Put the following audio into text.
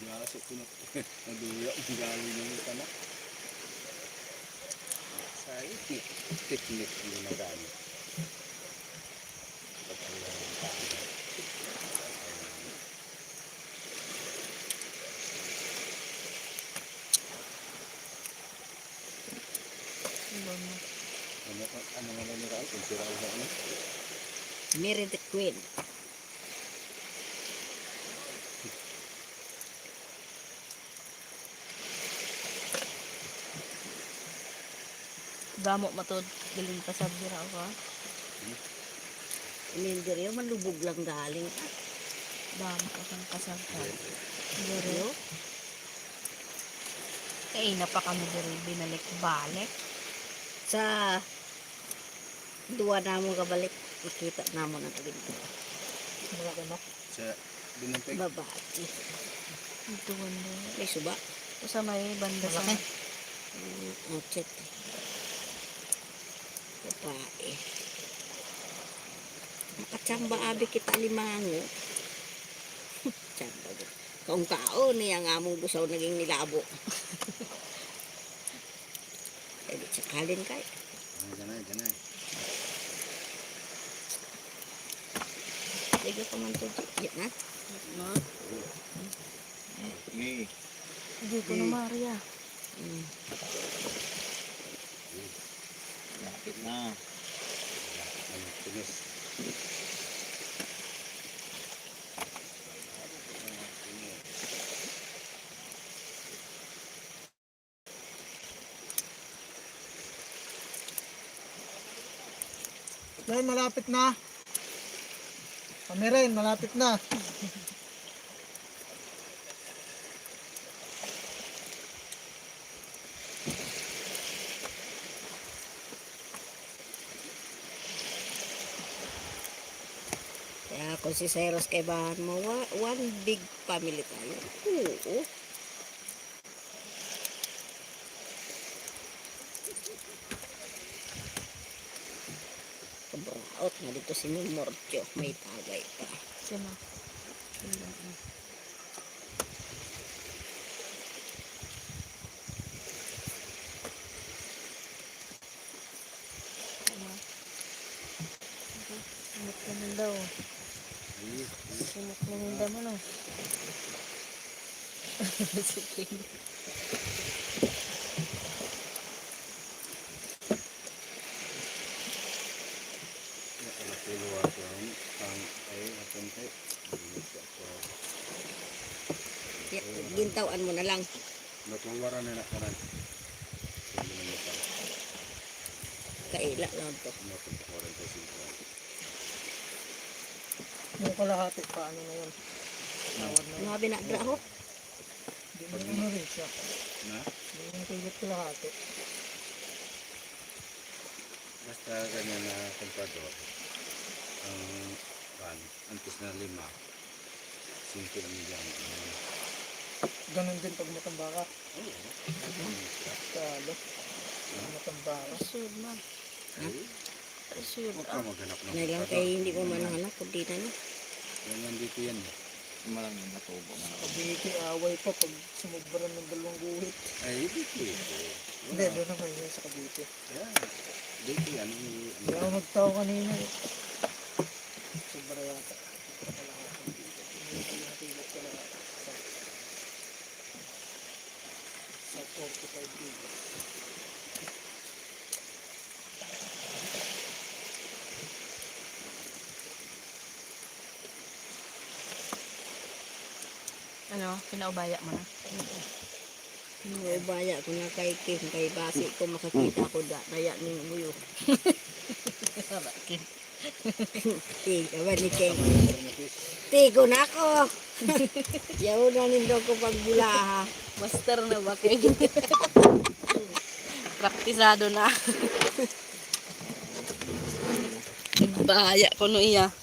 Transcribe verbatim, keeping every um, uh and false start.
Yaso ko na. Naduya ang galing ng tanak. Sa technique, technique yung ginagamit. Ano, ano nga ba nila? Kung sira ang ano? Mary the Queen. Damo matod, galing pa sa bira ko, ah. Ini diri, malubog lang galing. Damo pa siyang kasagkag. Diri. Kaina pa kami diri, binalik-balik. Sa duwa namon kabalik, makita namon ang kaginto. Malaki na. Sa binuntik. Babae. Ito, banda. May suba. Ito sa may banda sa Malaki. Mm, outset. Babae. Nakachamba abi kita limango. Chamba. Kaon-kaon niya ang among busaw naging nilabo. Pwede sa kalin kay. Ah, ganay, ganay. Ligo ka man to, Di. Yan na. No? Ni. Hindi ko na, Maria. Mm. Lapit na. Lapit na magtumis. Nay, malapit na. Kami rin, malapit na. Kaya kung si Cyrus kaibahan mo, wa-, one big family tayo. Oo. Kabraot nga dito si Memortyo, may tagay pa. Sino? Sino? Ano? Simot na ninda, oh. Simot na ninda man, oh. Sige. Nakalakiluwa ko ang pang-, ay, atong kay, hindi na siya ako. Ya, gintawan mo na lang. Natuwara na na kanan. Hindi na mo pa. Kaila lang to. Ano to, forty-five. Yung kalahati pa, ano na yun? Tawad na yun. Mga binadra ako. Hindi mo ano rin siya. Na? Hindi mo yung kulot kalahati. Basta ganyan na komprador, ang, kuwan, antes na lima, singko ang median. Ganun din pag matambaka. Oo. Talo. Pag matambaka. Sure na. Ay, Sure. Huwag ka maghanap ng Ngayon lang pagkado. Kay hindi ko man hanap, kundi na, no? Yan, yan dito yan, eh. Malang yung natubo na. Sa Cavite, away pa pag sumobra ng dalawang guhit. Ay, dito, eh. Hindi, doon naman yun sa Cavite. Yan. Dito yan, yung, Kaya ako nagtao kanina, eh. Sobra yata. Kalahati dito. Hindi ko yung natulog kalahati. Sa, sa forty-five kilos. Ano, pinaubaya mo na? Pinaubaya ko na kay Kim, kay basi ko makakita ko da, daya ning buyo. Kim. Ti, aba ni King. Ti, ko na ako. Yaw na nindo ko pagbulaha. Master na ba, King? Praktisado na. Nagbahaya ko no iya.